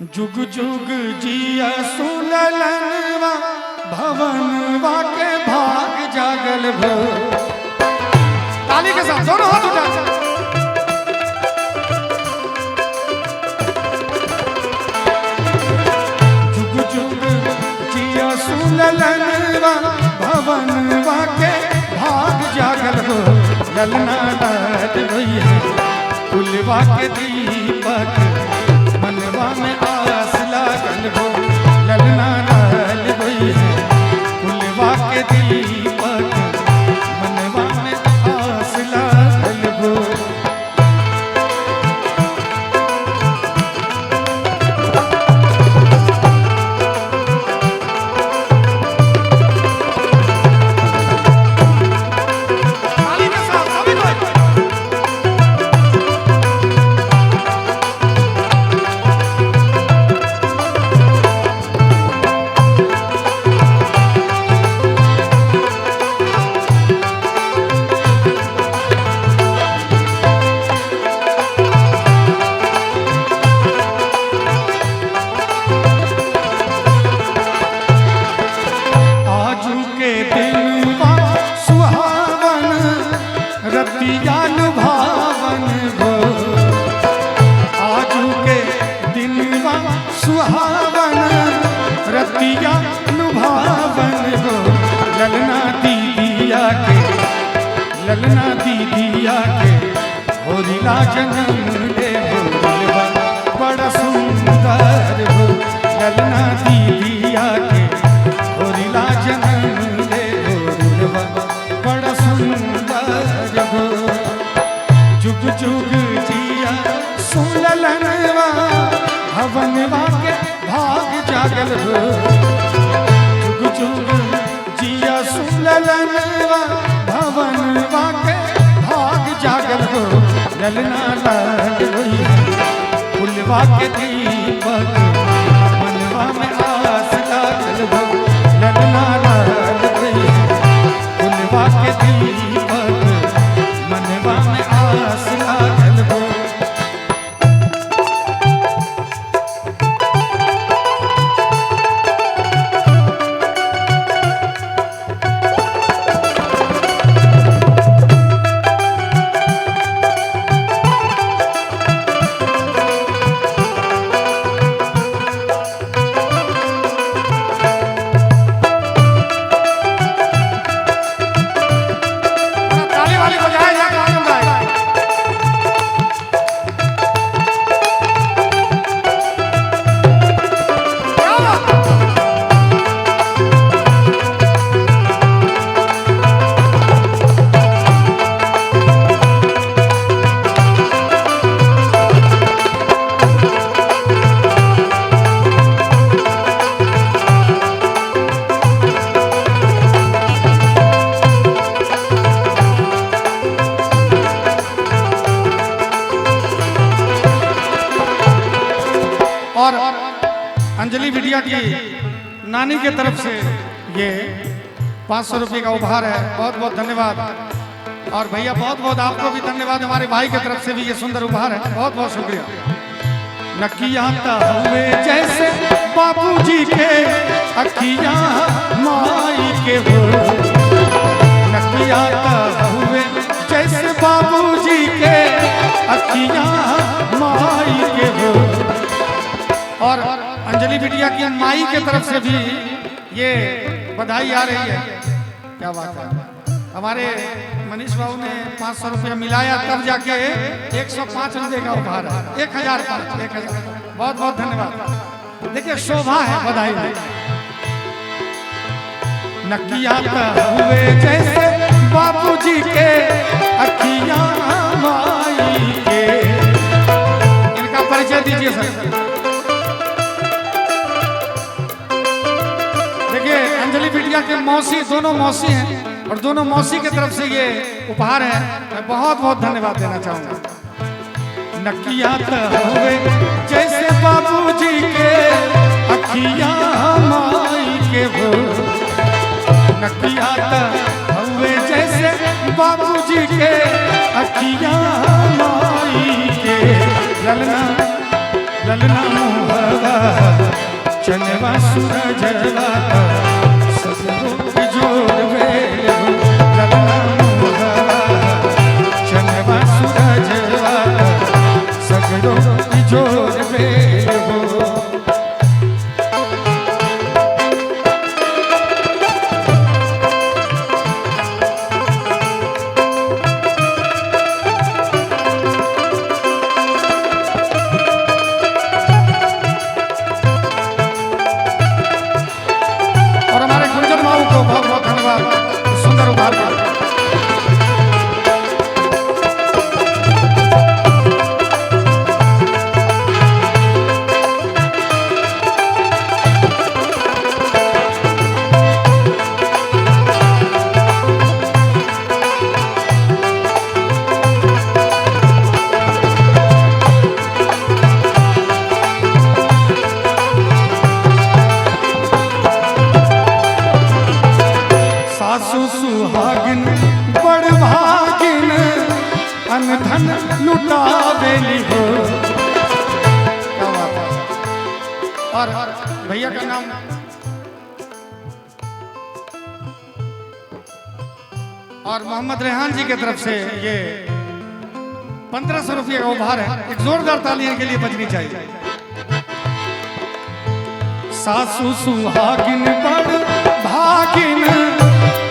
जुग जुग जिया सुललनवा भवनवा के भाग जागल भो। ताली के साथ दोनों हाथ उठा। जुग जुग जिया सुललनवा भवनवा के भाग जागल हो। ललना लाल भैया कुलवा के दीपक मनवा में आस लागल हो। ललना लाल भैया कुलवा के दीपक मनवा में आस लागल हो। ताली के साथ सभी को। आजू के दिनवा सुहावन रतिया लुभावन हो। आजू के दिनवा सुहावन रतिया लुभावन हो। ललना दीदिया के, ललना दीदिया के होरिला जन्म ले होरिलवा बड़ा सुंदर हो। ललना दीदिया के होरिला जन्म ले होरिलवा बड़ा सुंदर हो। जुग जुग जिया सुललनवा भवनवा के भाग जागल हो। जुग जुग जिया सुललनवा भवनवा के भाग जागल हो। ललना लाल भैया फुलवा के दीपक मनवा में आस लागल हो। ललना लाल भैया फुलवा के दीपक मनवा में आस लागल हो। ताली वाली बजाए जाए आनंद आए। क्या बात? और अंजलि बिटिया की नानी के तरफ से ये 500 रुपये का उपहार है। बहुत बहुत धन्यवाद। और भैया बहुत बहुत आपको भी धन्यवाद। हमारे भाई के तरफ से भी ये सुंदर उपहार है। बहुत बहुत शुक्रिया। नकिया हुए जैसे बाबूजी के अखियां माई के हो। नकिया हुए जैसे बाबूजी के अखियां माई के हो। और अंजलि बिटिया की माई के तरफ से भी ये बधाई आ रही है। क्या बात है। हमारे मनीष बाबू ने 500 रुपया मिलाया तब जाके 105 रुपये का उपहार है। 1005, 1000। बहुत बहुत धन्यवाद। देखिए शोभा है बधाई में। नकिया हुए जैसे बाबूजी के अखियां माई के। इनका परिचय दीजिए सर। देखिए अंजलि बिटिया के मौसी, दोनों मौसी हैं और दोनों मौसी के तरफ से ये उपहार है। मैं बहुत बहुत धन्यवाद देना चाहूँगा। नकिया हुए जैसे बाबूजी के अखियां माई के हो। नकिया हुए जैसे बाबूजी के अखियां माई के। ललना ललना मुहवा चनवा सूरजवा सगरो जोर भेल हो ललना मुहवा चनवा सूरजवा सगरो जोर भेल हो। और हमारे गुंजन बाबू को बहुत बहुत धन्यवाद सुंदर उपहार के लिए। सासु सुहागिन बड़ भागिन अनधन लुटावेली हो। क्या बात है। और भैया का नाम और मोहम्मद रेहान जी के तरफ से ये 1500 रुपये का उपहार है। एक जोरदार ताली इनके लिए बजनी चाहिए। सासु सुहागिन बड़ भागिन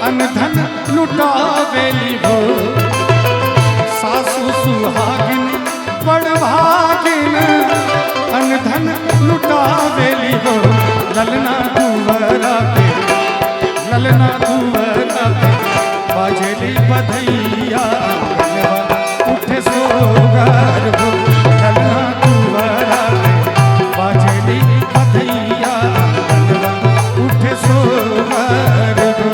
अनधन लुटावेली हो। सासु सुहागिन बड़ भागिन अनधन लुटावेली हो। ललना कुंवरा के ललना कुंवरा के बाजेली बधैया उठे सोगार हो। ललना कुंवरा के बाजेली बधैया उठे सोगार हो।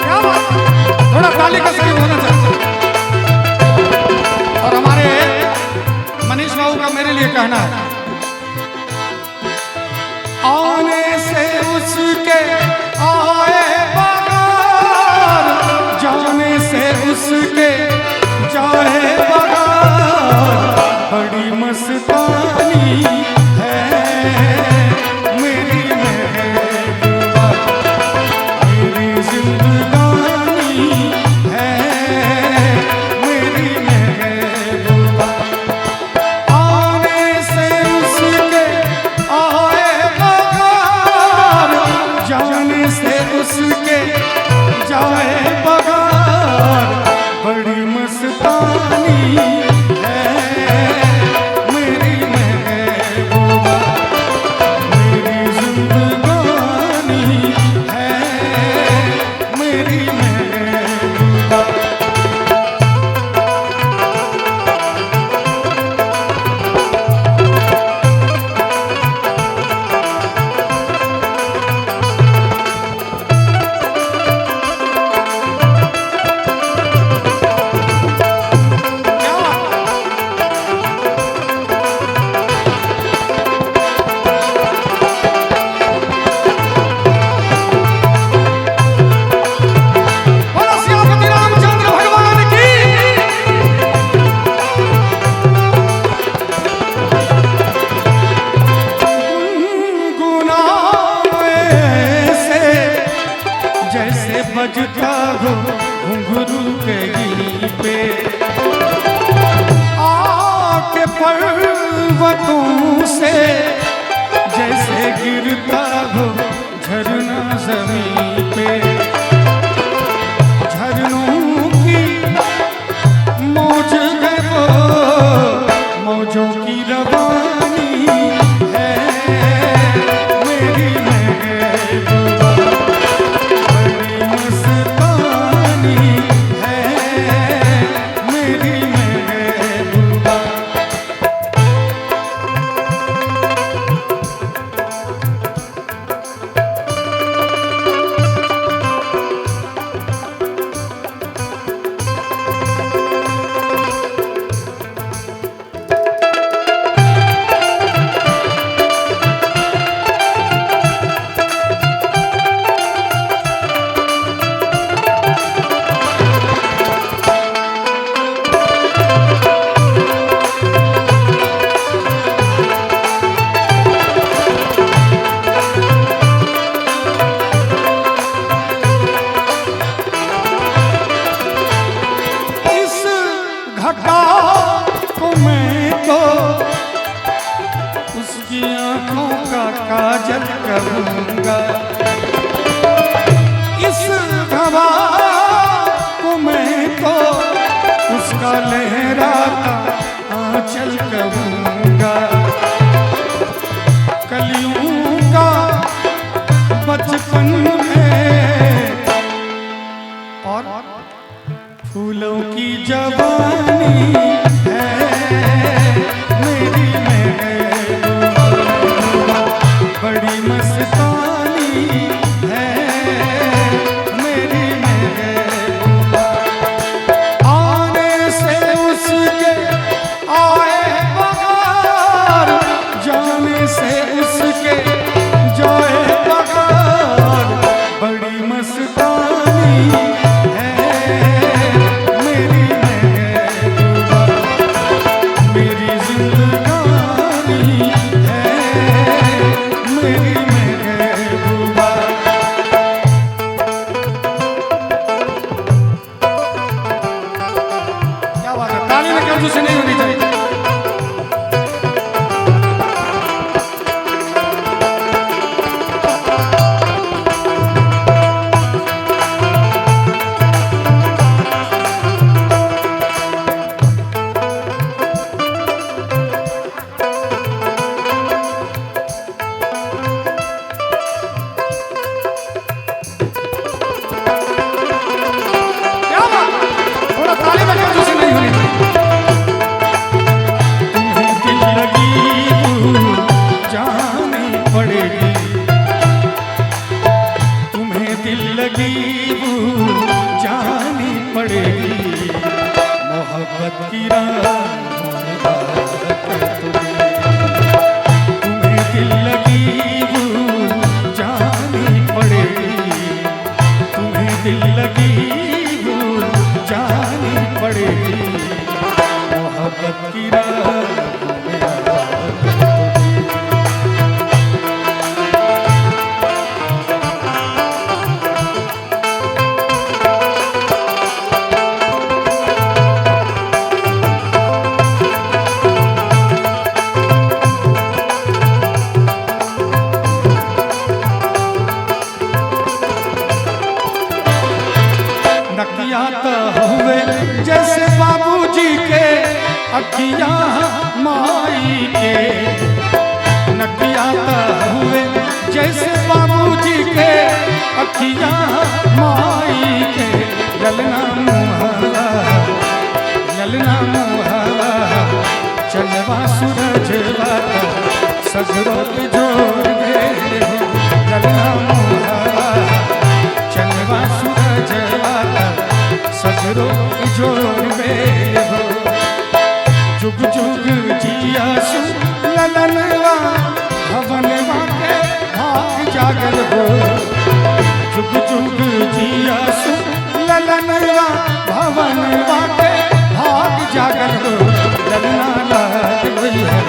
क्या बात है? थोड़ा ताली का सहयोग होना चाहिए। और हमारे मनीष बाबू का मेरे लिए कहना है, आने से उसके आए बगार, जाने से उसके जाए बगार, बड़ी मस्तानी है मेरी महबूबा, मेरी जिंदगानी है मेरी महबूबा। आने से उसके आए बगार, जाने से उसके जाए बगार, बड़ी मस्तानी है मेरी महबूबा, मेरी जिंदगानी है मेरी महबूबा। क्या बात है? बोलो सियापति रामचंद्र भगवान की। गुनगुनाए से जैसे बजता हो घुंघरू कहीं पे, आके पर्वतों से जैसे गिरता हो झरना जमीन पे। झरनों की मौज है वो, मौजों की रवानी है मेरी महबूबा, बड़ी मस्तानी है मेरी महबूबा। कहूँगा। इस हवा को मैं तो उसका लहराता आंचल कहूँगा। कलियों का बचपन है और फूलों की जवानी है मेरी महबूबा, बड़ी मस्तानी है मेरी महबूबा। आने से उसके आए बहार, जाने से उसके जाए बहार, बड़ी मस्तानी है मेरी महबूबा, मेरी जिंदगानी है मेरी महबूबा। क्या बात है, ताली में कंजूसी नहीं होनी चाहिए। क्या बात है? थोड़ा ताली में कंजूसी नहीं होनी चाहिए। तुम्हें दिल लगी जानी पड़ेगी, तुम्हें दिल लगी जानी पड़ेगी, मोहब्बत की राह तुम्हें। तुम्हें दिल लगी जानी पड़ेगी, तुम्हें दिल लगी जानी पड़ेगी, मोहब्बत की राह में आकर तुम्हें। नकिया तो हुए जैसे बाबूजी के, अखिया माई के। नकिया तो हुए जैसे बाबूजी के, अखिया माई के। ललना मुहवा, ललना मुहवा, चलवा सूरजवा सगरो जोर दे हो। ललना मुहवा, चलवा सूरजवा सगरो जोर दे हो। जुग जुग जिया सु ललनवा, भवनवा के भाग जागल हो। जुग जुग जिया सु ललनवा, भवनवा के भाग जागल हो। ललना लाल होई है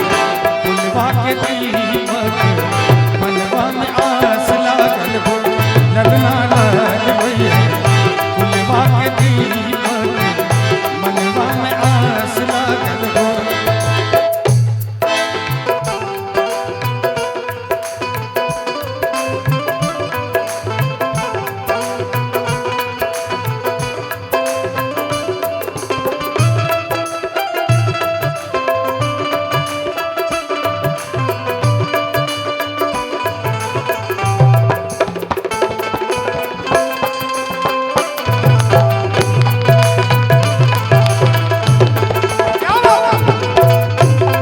फुलवा के दीपक, मनवा में आस लागल हो। ललना लाल होई है फुलवा के दीपक, मनवा में आस लागल हो। क्या बात है?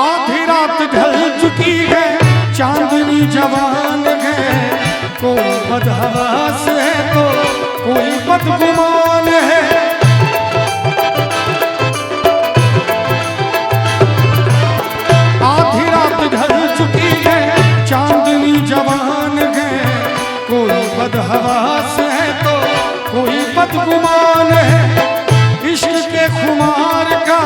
आधी रात ढल चुकी है, चांदनी जवान है, कोई बदहवास है तो कोई बदगुमान है। आधी रात ढल चुकी है, चांदनी जवान है, कोई बदहवास है तो कोई बदगुमान है। इश्क के खुमार का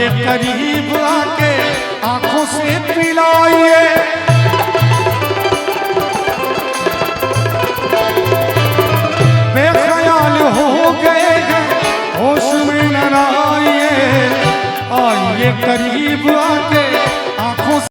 आइए करीब आके आंखों से पिलाइए। बेख्याल हो गए हैं होश में न आइए, आइए करीब आके